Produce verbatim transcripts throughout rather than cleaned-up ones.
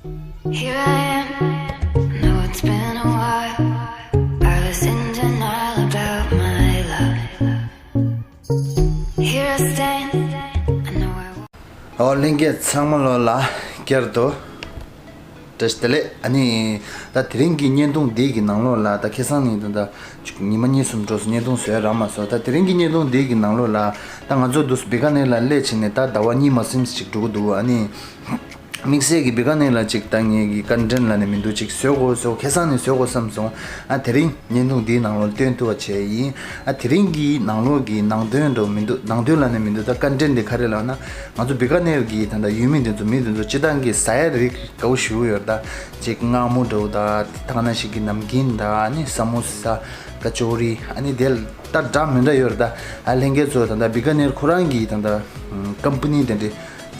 Here I am. Know it's been a while. I was in denial about my love. Here I stand. I know I won't. ཨོ་ལྷན་རྒྱས་ཚང་མ་ལོ་ལ་བསྐྱར་དུ་བཀྲ་ཤིས་བདེ་ལེགས། ཨ་ནི་ད་དེ་རིང་གི་བརྙན་ཐུང་འདི་གི་ནང་ལོགས་ལ་ད་ཁ་སང་ནས་ད་ད་ཉི་མ་གཉིས་གསུམ་འགྲོ་སོང་། བརྙན་ཐུང་བཟོས་རག་མ་སོང་། ད་དེ་རིང་གི་བརྙན་ཐུང་འདི་གི་ནང་ལོགས་ལ་ད་ང་ཚོ་འདུག་སེ་བི་ཀ་ནེར་ལ་སླེབས་བྱས་ནས་ད་ཟླ་བ་གཉིས་མ་ཟིན་ཅིག་འགྲོ་གི་འདུག་ཨ་ནི་དམིགས་བསལ་གྱི་བི་ཀ་ནེར་ལ་ཅིག་ད་ངེད་ཀྱི་ཀོན་ཊེན་ཊི་ལབ་ནས་མི་འདུག་ཅིག་བཟོ་དགོས་བཟོ་དགོས་ཁ་སང་ནས་བཟོ་དགོས་བསམ་སོང་། ཨ་དེ་རིང་བརྙན་ཐུང་འདིའི་ནང་ལོགས་སྟོན་ཐུབ་པ་བྱས་ཡིན། ཨ་དེ་རིང་གི་ནང་ལོགས་ཀྱི་ནང་དོན་འགྲོ་མི་འདུག་ནང་དོན་ལབ་ནས་མི་འདུག་ད་ཀོན་ཊེན་ཊི་འདི་ག་རེ་ལབ་ན། ང་ཚོ་བི་ཀ་ནེར་གྱི་ད་ལྟ་ཡུལ་མི་འདི་ཚོ་མི་འདི་ཚོ་སྤྱིར་བཏང་གི་ཟ་ཡ་རིགས་དགའ་པོ་ཞེ་པོ་ཡོད་རེད། ད་ཅིག་མངར་མོ་འདྲ་བོ་དང་ད་ག་ནང་བཞིན་གྱི་ནམ་ཀིན་དང་ཨ་ནི་ས་མོ་ས། ཀ་ཅོ་རི། ཨ་ནི་དེ་ད་འདྲ་མི་འདྲ་ཡོད་རེད། ད་ཨ་ལྷན་རྒྱས་ཚོ་ད་ལྟ་བི་ཀ་ནེར་ཁོ་རང་གི་ད་ལྟ་ཀམ་པ་ནི་དེ་འདྲ་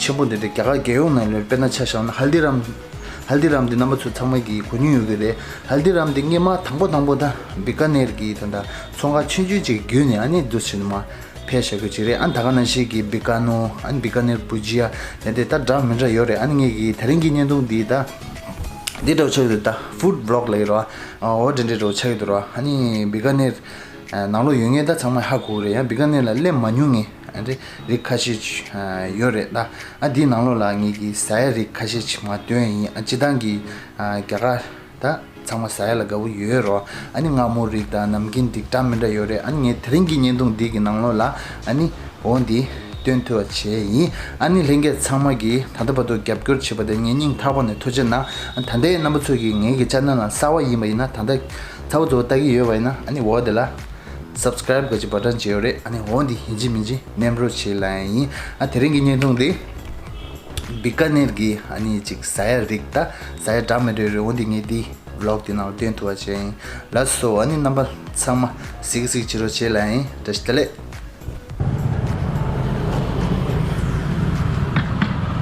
ཆེན་པོ་དེ་འདྲ་རྒྱ་གར་རྒྱལ་ཡོངས་ནང་ལ་དཔེར་ན་ཆ་བཞག་ན་ཧལ་དི་རམ། ཧལ་དི་རམ་དེ་རྣམ་པ་ཚོ་ཚང་མ་གིས་གོ་མྱོང་ཡོད་ཀྱི་རེད། ཧལ་དི་རམ་དེ་སྔོན་མ་དང་པོ་དང་པོ་ད་བི་ཀ་ནེར་གྱི་ད་ལྟ་ཚོང་ཁང་ཆུང་ཆུང་ཅིག་བརྒྱུད་ནས་ཨ་ནི་འདུག་སེ་ནས་མར་ཕེབས་བཞག་རྒྱུ་ཅིག་རེད། ཨ་ད་ག་ནང་བཞིན་གྱི་བི་ཀ་ནོ། ཨ་ནི་བི་ཀ་ནེར་བུ་ཇི་ཡ། དེ་འདྲ་ད་འདྲ་མི་འདྲ་ཡོད་རེད། ཨ་ནི་ངེད་ཀྱི་དེ་རིང་གི་བརྙན་ཐུང་འདི་ད་འདི་འདྲ་བོ་ཆགས་ཀྱི་འདུག་ད་ཧྥུཌ་བི་ལོག་ལབ་ཀྱི་རེད་བ། ཨོ་དེ་འདྲ་འདྲ་བོ་ཆགས་ཀྱི་འདུག་ར། ཨ་ནི་བི་ཀ་ནེར་ནང་ལོགས་ཡོད་མཁན་ད་ཚང་མ་ཧ་གོ་གི་རེད། ཡང་བི་ཀ་ནེར་ལ་སླེབས་མ་མྱོང་མཁན་ཨ་འདྲ་རིགས་ཁ་ཤས་ཅིག་ཡོད་རེད། ད་ཨ་འདིའི་ནང་ལོགས་ལ་ངེད་ཀྱི་ཟ་ཡ་རིགས་ཁ་ཤས་ཅིག་མར་སྟོན་ཡིན། ཨ་སྤྱིར་བཏང་གི་རྒྱ་གར་ད་ཚང་མ་ཟ་ཡ་ལ་དགའ་པོ་ཡོད་རོ། ཨ་ནི་མངར་མོ་རིགས་དང་ནམ་ཀིན་འདི་འདྲ་མི་འདྲ་ཡོད་རེད། ཨ་ནི་ངས་དེ་རིང་གི་བརྙན་ཐུང་འདི་གི་ནང་ལོགས་ལ་ཨ་ནི་འོ་འདི་སྟོན་ཐུབ་པ་བྱས་ཡིན། ཨ་ནི་ལྷན་རྒྱས་ཚང་མ་གིས་ད་ལྟ་བར་དུ་རྒྱབ་སྐྱོར་བྱས་པ་དེ་ངས་སྙིང་ཐག་པ་ནས་ཐུགས་རྗེ་གནང་། ཨ་ད་ལྟའི་རྣམ་པ་ཚོ་གིས་ངེད་ཀྱི་ཅེ་ནལ་ལ་གསར་པ་ཡིན་པ་ཡིན་ན། ད་ལྟ་ཚ་བོ་ཚོ་ལྟ་གི་ཡོད་པ་ཡིན་ན་ཨ་ནི་འོ་དེ་ལ་སབ་སི་ཀ་རེབ་ག་ཅིག་བ་ཊན་བྱས་ཡོད་རེད། ཨ་ནི་འོ་འདི་ཡིན་གཅིག་མིན་གཅིག་མཉམ་རོགས་བྱེད་ལབ་ཡ་ཡིན། ཨ་དེ་རིང་གི་བརྙན་ཐུང་འདི་བི་ཀ་ནེར་གྱི་ཨ་ནི་ཅིག་ཟ་ཡ་རིགས་ད་ཟ་ཡ་འདྲ་མི་འདྲ་ཡོད་རེད། འོ་འདི་ངས་འདི་བི་ལོག་འདི་ནང་ལ་སྟོན་ཐུབ་པ་བྱས་ཡིན། ལགས་སོ། ཨ་ནི་རྣམ་པ་ཚང་མ་གཟིགས་གཟིགས་བྱེད་རོགས་བྱེད་ལབ་ཡིན། བཀྲ་ཤིས་བདེ་ལེགས།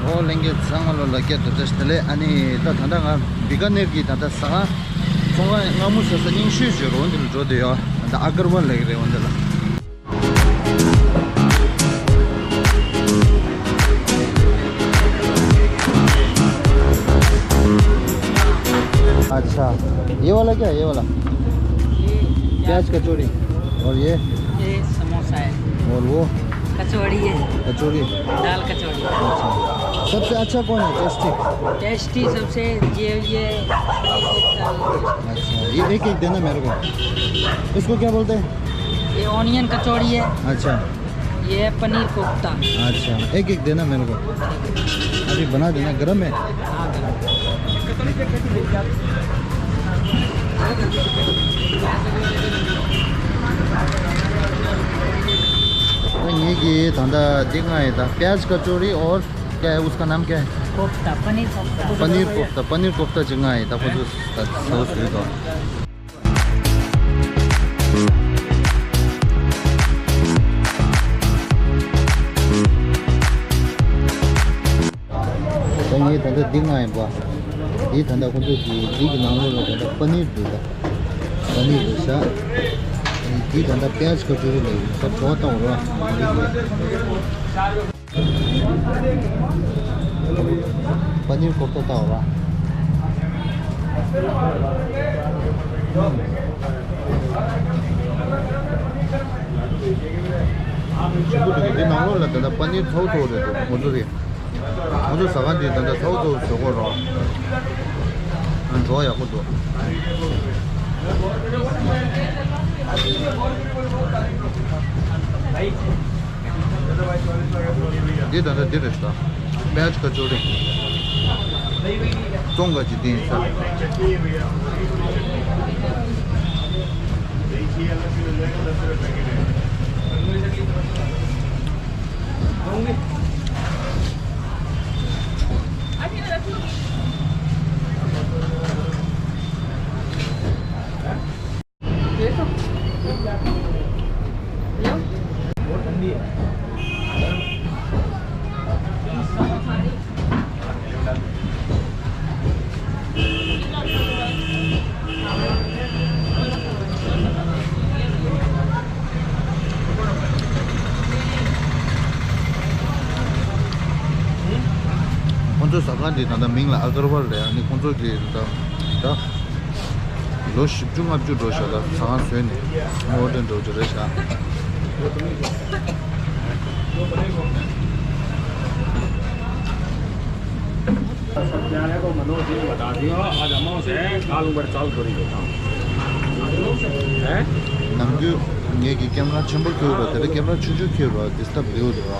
ཨོ་ལྷན་རྒྱས་ཚང་མ་ལོ་ལ་བསྐྱར་དུ་བཀྲ་ཤིས་བདེ་ལེགས། ཨ་ནི་ད་ད་ལྟ་ང་བི་ཀ་ནེར་གྱི་ད་ལྟ་ཟ་ཁང་ཚོང་ཁང་མངར་མོ་ཟ་ས་རྙིང་ཤོས་ཅིག་ཡོད་རེད། འོ་འདི་ལ་འགྲོ་བསྡད་ཡོད། ད་ཨ་གར་ཝལ་ལབ་ཀྱི་རེད། འོ་འདི་ལ། अच्छा, ये वाला क्या है? ये वाला? ये प्याज कचौरी। और ये? ये समोसा है। और वो? कचौड़ी है। कचौरी। दाल कचौड़ी। अच्छा, सबसे अच्छा कौन है, टेस्टी? टेस्टी सबसे ये, ये। अच्छा, ये एक एक देना मेरे को। इसको क्या बोलते हैं? ये ऑनियन कचौड़ी है। अच्छा। ये है पनीर कोफ्ता। अच्छा, एक एक देना मेरे को। अभी बना देना, गरम है। हाँ, गरम। ये, ये धंधा देखना है था। प्याज कचौरी और क्या है, उसका नाम क्या है? कोफ्ता, पनीर कोफ्ता। पनीर कोफ्ता, पनीर कोफ्ता चंगा है था। ཁོ་ཚོ་ད་ཚོ་ཟོས་དང་། ད་ངས་ད་ལྟ་འདི་མངགས་ཡིན་པ། འདི་ད་ལྟ་ཁོ་ཚོ་གི་འདི་གི་ནང་ལོགས་ལ་ད་ལྟ་པ་ནིར་འདུག་ད། པ་ནིར་འདུག་ཤག་འདི་ད་ལྟ་པྱ་ཇ་ཀ་ཅོ་རི་ལ་ཡིན་ས། བྲོ་བ་བཏང་རོགས། པ་ནིར་ཀོབ་ཏ་བཏང་རོགས། ཆུ་བུ་འདུག་གི་འདི་ནང་ལོགས་ལ་ད་ལྟ་པ་ནིར་ཚ་བོ་ཚ་བོ་རེད་འདུག་ང་ཚོ་རེད། ང་ཚོ་ཟ་ཁང་འདི་ད་ལྟ་ཚ་བོ་ཚ་བོ་བཟོ་དགོས་རོགས། འགྲོ་ཡག་པོ་འདུག་འདི་ད་ལྟ་འདི་རེད་ཤག་པྱ་ཇ་ཀ་ཅོ་རི། བཙོང་ག་ཅིག་འདི་ཡིན་ཤག་ཁོང་ཚོ་ ཟ་ཁང་འདི་ད་ལྟ་མིང་ལ་ཨ་གར་ཝལ་རེད། ཨ་ནི་ཁོང་ཚོ་གི་ད་ད་ལོ་བཞི་བཅུ་ལྔ་བཅུ་འགྲོ་ཤག་ད་ཟ་ཁང་བཟོས་ནས་ནོར་དོན་འགྲོ་རྒྱུ་རེད་ཤག सब जाने को मनोज जी ने बता दिया। आज अमावस है, काल ऊपर चाल थोड़ी देता हूँ। हैं? ནམ་རྒྱུན་ངེད་ཀྱི་ཀེམ་ར་ཆེན་པོ་ཁྱེར་རོ། དེ་རིང་ཀེམ་ར་ཆུང་ཆུང་ཁྱེར་རོ། ཌིས་ཊབ་ལེའུ་འདུག་རོ།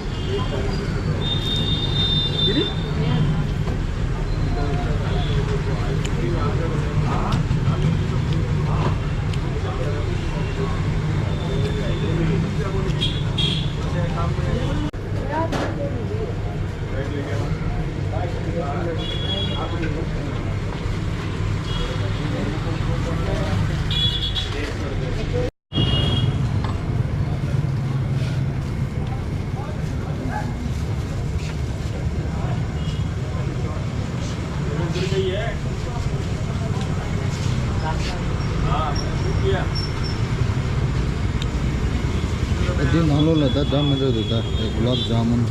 འདི་ནང་ལོགས་ལ་ད་འདྲ་མི་འདྲ་འདུག་ད་གུ་ལབ་ཇ་མུན།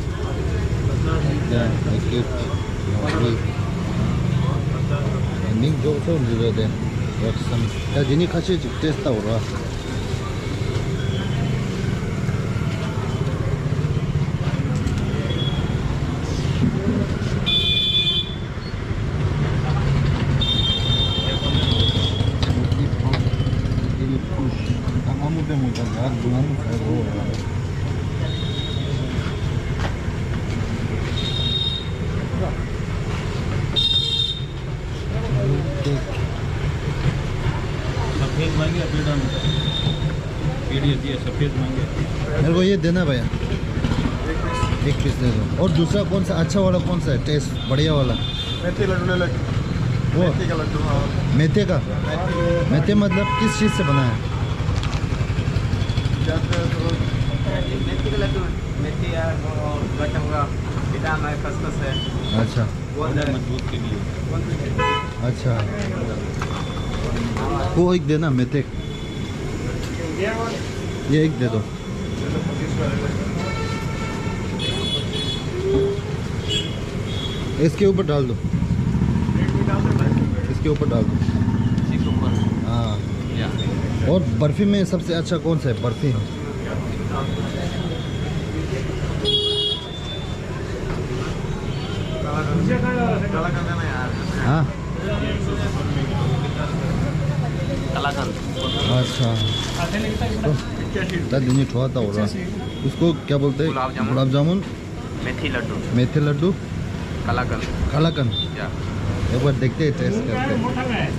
ད་ཨེ་ཀེབ། ནོར་ཝེ། མིང་རྫོགས་ཚོགས་འདི་རེད་དེ། ཡག་སམ། ད་འདི་ནི་ཁ་ཤས་ཅིག་ཏེས་ལྟ་འོ་ར། सफेद मांगे या पीला मांगे? पीली होती है, सफेद मांगे। मेरे को ये देना भैया, एक पीस दे दो। और दूसरा कौन सा अच्छा वाला, कौन सा है टेस्ट बढ़िया वाला? मेथी लड्डू ले लो। वो? मेथी का लड्डू, हाँ। मेथी का? मेथी। मेथी मतलब किस चीज़ से बना है? मेथी का लड्डू, मेथी है, वो गट्टा हुआ, बादाम है, खसखस है। अच्छा। वो है। मजबूत के लिए। अच्छा। वो एक देना, मेथी। ये एक दे दो। इसके ऊपर डाल दो। इसके ऊपर डाल दो। हाँ। और बर्फी में सबसे अच्छा कौन सा है? बर्फी। हाँ। कलाकंद। अच्छा। तो, दा दीनी ठोआ था हो रहा। इसको क्या बोलते हैं? गुलाब जामुन। गुलाब जामुन। मेथी लड्डू। मेथी लड्डू। कलाकंद। कलाकंद। या। एक बार देखते हैं, टेस्ट करते हैं।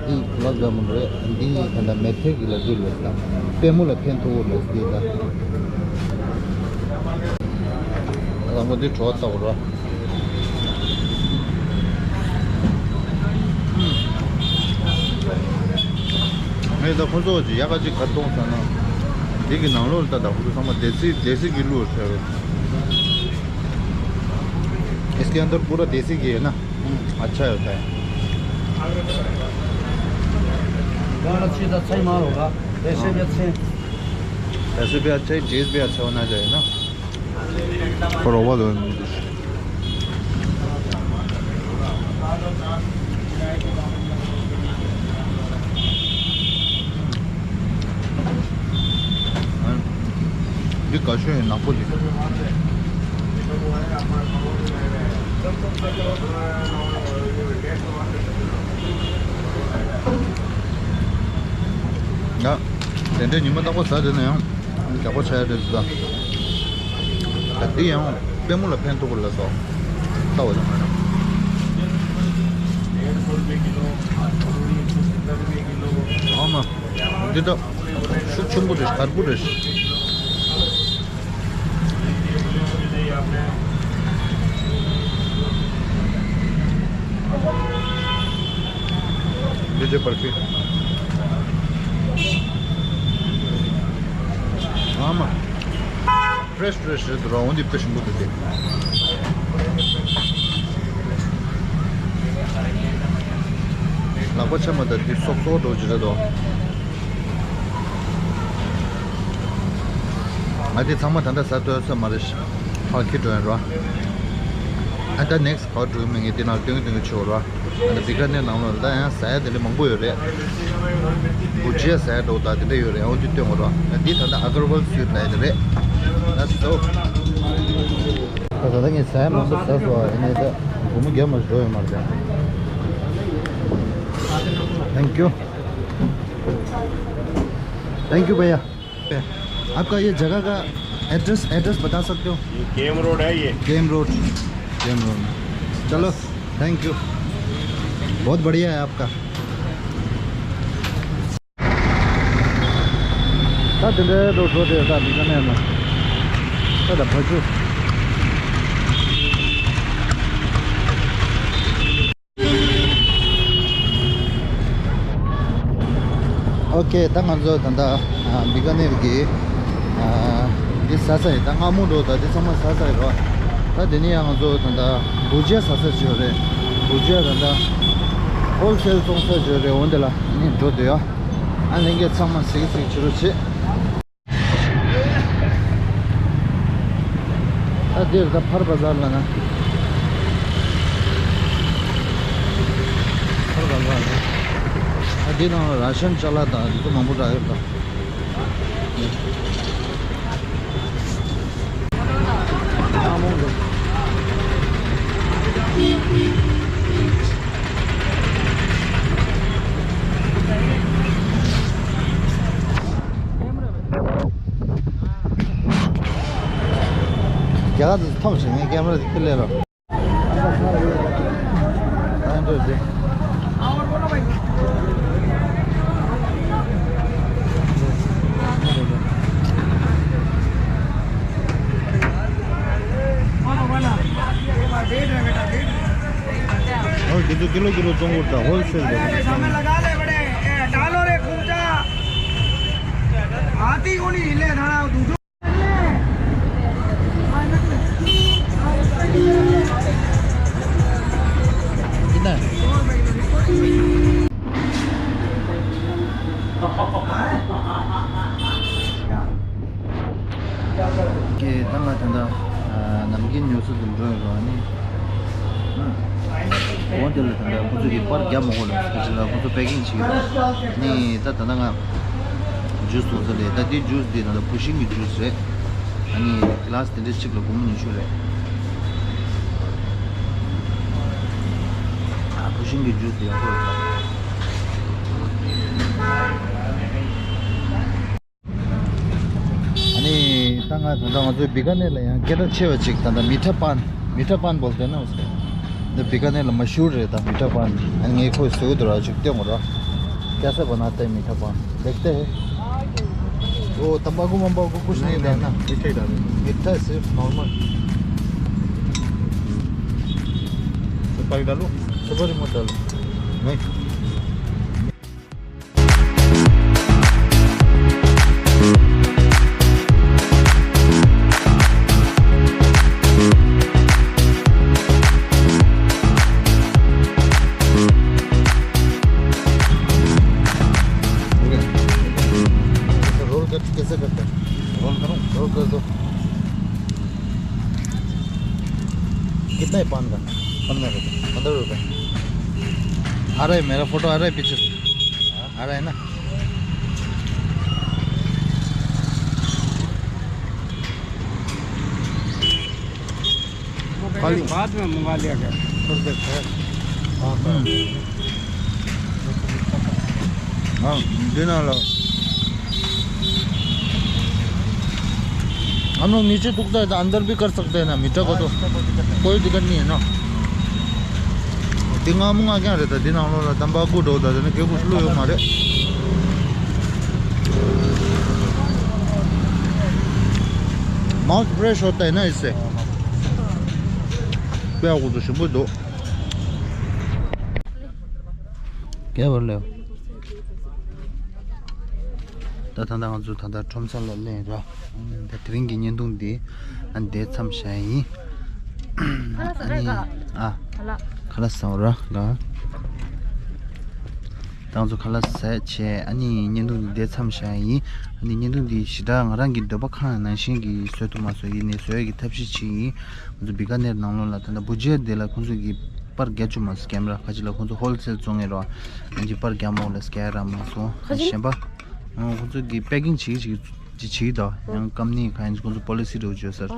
འདི་གུ་ལབ་ཇ་མུན་རེད། འདི་ད་ལྟ་མེ་ཐེག་གི་ལ་དུ་ལོས་དང་པད་མོ་ལ་ཕན་ཐོགས་ལོས་འདི་ད། ད་ལྟ་འདི་བྲོ་བ་ལྟ་བུ་ར། ངས་ད་ཁོ་ཚོ་ཅིག་ཡག་ག་ཅིག་ག་གཏོང་ས་ན། འདི་གི་ནང་ལོགས་ལ་ད་ད་ཁོ་ཚོ་ཚང་མ་སྡེ་སྲིད་སྡེ་སྲིད་ཀྱི་ལུགས་ཟེར། इसके अंदर पूरा देसी घी है ना? अच्छा होता है। बहुत अच्छी तो सही माल होगा। पैसे भी अच्छे हैं। पैसे भी अच्छे हैं, चीज़ भी अच्छा होना चाहिए ना। रोवा दो। འདི་དགའ་ཤོས་ཡིན་ནག་པོ་འདི། ཡ། དེ་འདྲའི་ཉི་མ་རྟག་པར་ཟ་བསྡད་ན་ཡང་རྒྱགས་པ་ཆགས་ཡ་རེད་འདུག་ད། ད་འདི་ཡང་པད་མོ་ལ་ཕན་ཐོགས་ལ་སོགས་ལྟ་བ་ཡང་། ཨ་མ། འདི་ད་ཤུགས་ཆེན་པོ་རེད། དར་པོ་རེད། འདི་ཚོ་བར་ཕི། ཨ་མ། ཕྲེཤ་ཕྲེཤ་རེད་འདུག་ར། འོ་འདི་དཔེ་ཞིམ་པོ་འདུག་སྟེ། ལག་པ་ཆ་མ་ད་འདི་སོག་སོག་འགྲོ་གི་རེད་དོ། ང་འདི་ཚང་མ་ད་ལྟ་ཟ་འདོད་ས་མ་རེད། ཕར་འཁྱེར་འགྲོ་ཡ་རོ། ཨ་ད་ནེགསི་ག་པར་འགྲོ་མིན་ངས་འདི་ནང་སྟོན་གྱི་སྟོན་གྱི་ཆོག་རོ། ཨ་ད་བི་ཀ་ནེར་ནང་ལོགས་ལ་ད་ཡང་ཟ་ཡ་དེ་འདྲ་མང་པོ་ཡོད་རེད། བུ་ཇི་ཡ་ཟ་ཡ་འདྲ་ད་དེ་འདྲ་ཡོད་རེད། འོ་དེ་སྟོན་གྱི་རོ། ཨ་འདི་ད་ལྟ་ཨ་གར་ཝལ་སུའིཊ་ལབ་ཡ་དེ་རེད། ལེཊ་གོ། ད་ད་ལྟ་ངས་ཟ་ཡ་མང་པོ་ཟ་སོང་བ་ཡིན་ནའི་ད་སྒོར་མོ་བརྒྱབ་མ་འགྲོ་ཡོད་མ་རེད། Thank you. Thank you भैया। आपका ये जगह का एड्रेस, एड्रेस बता सकते हो? ये केम रोड है ये। केम रोड। केम रोड। चलो, थैंक यू। बहुत बढ़िया है आपका। ད་དེ་འདྲའི་འགྲོ་འགྲོ་དེ་ད་འདི་ག་ནས་ན། ད་ད་ཕ་ཆུ། ཨོ་ཀེ། ད་ང་ཚོ་ད་ལྟ་ཨ་བི་ཀ་ནེར་གྱི་ཨ་འདི་ཟ་ས་ཡིན། ད་མངར་མོ་འགྲོ། ད་འདི་ཚང་མ་ཟ་ས་ཡིན་རོ། ད་དེ་ནས་ཡང་ང་ཚོ་ད་ལྟ་བུ་ཇི་ཡ་ཟ་ས་ཅིག་ཡོད་རེད། བུ་ཇི་ཡ་ད་ལྟ་ཧོལ་སེལ་བཙོང་ས་ཅིག་ཡོད་རེད། འོ་འདི་ལ་ནི་འགྲོ་འདོད་ཡ། ཨ་ལྷན་རྒྱས་ཚང་མ་གཟིགས་གཟིགས་བྱེད་རོགས་བྱེད། ད་འདིར་ད་ཕར་བ་ཛར་ལ་ན། ཕར་བ་ཛར་ལ། ད་འདི་ནང་ལ་ར་ཤན་ཅ་ལག་དང་འདི་ཚོ་མང་པོ་རག་ཡོད་ད། ཨ་མོང་འདུག་རྒྱ་གར་དུ་ཐོམ་ཞིག་ངས་ཀེམ་ར་དེ་ཁྱེར་ལེ་རོ། और किलो किलो किलो चोंगुर था होलसेल दे। सामने लगा ले बड़े, ए, डालो रे खूंटा। हाथी को नहीं हिले ना, दूसरों ཀྱེ་ད་ང་ད་ལྟ་ནམ་རྒྱུན་ཉོ་ས་དེ་འགྲོ་ཡོད་རོགས་ནི། འོ་དེ་ལ་ད་ལྟ་ཁོ་ཚོ་གི་པར་རྒྱབ་མ་དགོས་ལ་སྐད་ཆ་ལ་ཁོ་ཚོ་པེ་ཀིང་བྱེད་ཀྱི་རེད། ནི་ད་ད་ལྟ་ང་ཇུས་འཐུང་ས་རེད། ད་དེ་ཇུས་དེ་ད་ལྟ་བུ་ཤིང་གི་ཇུས་རེད། ཨ་ནི་གི་ལ་སི་དེ་འདྲ་གཅིག་ལ་སྒོར་མོ་ཉི་ཤུ་རེད། ཨ་བུ་ཤིང་གི་ཇུས་དེ་ཡག་པོ་རེད་ད། ཨ་ནི་ད་ང་ད་ལྟ་ང་ཚོའི་བི་ཀ་ནེར་ལ་ཡང་སྐད་གྲགས་ཆེ་བ་ཅིག་ད་ལྟ་མི་ཁྲ་པན། मीठा पान बोलते हैं ना उसको। འདི་བི་ཀ་ནེར་ལ་མ་ཤུར་རེད་ད། मीठा पान། ཨ་ངས་ཁོའི་བཟོས་འདུག་ར། ཅིག་སྟོན་དགོས་ར། कैसा बनाते हैं मीठा पान? देखते हैं। वो तंबाकू वंबाकू कुछ नहीं डालना? मीठा ही डालेंगे। मीठा है, सिर्फ नॉर्मल। सुपारी डालूं? सुपारी मत डालो। नहीं। रोल कर, कैसे करते हैं? रोल करूं? रोल कर दो। कितना है पान का? पन्द्रह रुपये। पन्द्रह रुपये। आ रहा है, मेरा फोटो आ रहा है पीछे से? आ रहा है ना? खाली बाद में मंगा लिया गया। थोड़ी देर ठहर। हाँ, हाँ। हाँ, देना ला। हम लोग नीचे थूकता है तो अंदर भी कर सकते हैं ना, मीठा को तो कोई दिक्कत नहीं है ना। དེ་མངར་མོ་མངར་རྐྱང་རེད་ད། དེ་ནང་ལོགས་ལ་ཏམ་བ་ཀུ་འགྲོ་ད། དེ་ནི་གད་ཀུ་བླུགས་ཡོད་མ་རེད། माउथ फ्रेश होता है ना इससे। དཔེ་ཡག་པོ་འདུག་ཞིམ་པོ་འདུག་ཀྱེ་བར་ལེའོ། ད་ད་ལྟ་ང་ཚོ་ད་ལྟ་ཁྲོམ་ས་ལ་སླེབས་ར། ད་དེ་རིང་གི་བརྙན་ཐུང་འདི་ཨ་འདི་མཚམས་བཞག་ཡིན། ཨ་ནི་ཨ་ཁ་ལག་ཟ་བ་ར་ག་ད་ང་ཚོ་ཁ་ལག་ཟས་བྱས། ཨ་ནི་བརྙན་ཐུང་འདི་འདིར་མཚམས་བཞག་ཡིན། ཨ་ནི་བརྙན་ཐུང་འདི་ཞེ་དྲག་ང་རང་གི་འདོད་པ་ཁེངས་ནང་བཞིན་གྱི་བཟོ་ཐུབ་མ་སོང་། ཡིན་ནའི་བཟོ་ཡག་གི་ཐབས་ཤེས་བྱས་ཡིན། ང་ཚོ་བི་ཀ་ནེར་ནང་ལོགས་ལ་ད་ལྟ་བུ་ཇེར་དེ་ལ་ཁོང་ཚོ་གི་པར་རྒྱག་བཅུག་མ་སོང་། ཀེམ་ར་ཁ་ཅིག་ལ་ཁོང་ཚོ་ཧོལ་སེལ་བཙོང་ངེ་རོ། ཨ་ནི་པར་རྒྱག་མ་འོང་ལ་སྐད་ར་མ་སོང་། ཁ་ཅིག་གཞན་པ། ཨ་ཁོང་ཚོ་གི་པེ་ཀིང་བྱེད་ཀྱི་བྱེད་ཀྱི་བྱེད་ཀྱི་ད། ཡང་ཀམ་ནི་ག་ཡིན་ཁོང་ཚོ་པོ་ལི་སི་རུ་བརྗོད་སར།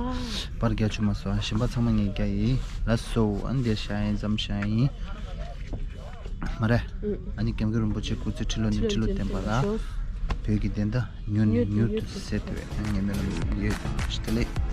པར་རྒྱག་བཅུག་མ་སོང་། གཞན་པ་ཚང་མ་ངས་རྒྱག་ཡིན་ལ་སོ། ཨ་ནི་འདིར་བཞག་ཡིན། མཚམས་བཞག་ཡིན། མ་རེད། ཨ་ནི་ཀེམ་ཀེམ་རིན་པོ་ཆེ་སྐུ་ཚེ་ཁྲི་ལོ་ནས་ཁྲི་ལོ་བརྟན་པ་ལ། བོད་ཀྱི་བདེན་མཐའ་མྱུར་ནས་མྱུར་དུ་གསལ་ཏེ་བས་ངེས་མེད་ལ་ཡོད་ཞུ་དེ་ལས།